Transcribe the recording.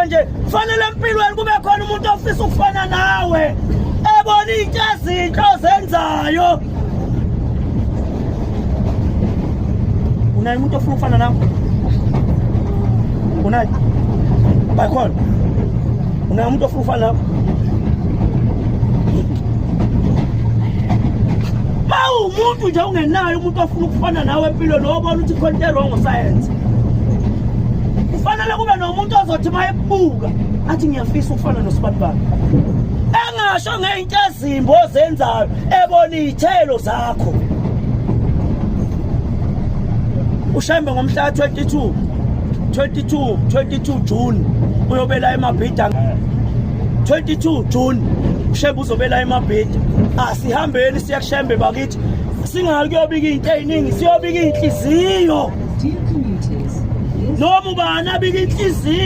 nje, kufanele empilweni kube khona umuntu ofisa ukufana nawe, ebona into ezinhle ozenzayo. Unaye umuntu ofuna ukufana nawe? Unaye? Bakhona. Unaye umuntu ofuna ukufana nawe? Mawumuntu nje ungenayo umuntu ofuna ukufana nawe empilweni, obona ukuthi khona into wrong osayenze. Kufanele kube nomuntu ozothi uma ekubuka athi ngiyafisa ukufana nosibanibani. Engasho ngeyinto ezimbi ozenzayo, ebona iy'thelo zakho. UShembe ngomhla 22 22 22 June uyobela eMabhida. 22 June uShembe uzobela eMabhida. Asihambeni siya kuShembe bakithi, singayi kuyobika into eziningi, siyobika inhliziyo. Noma ubani abika inhliziyo.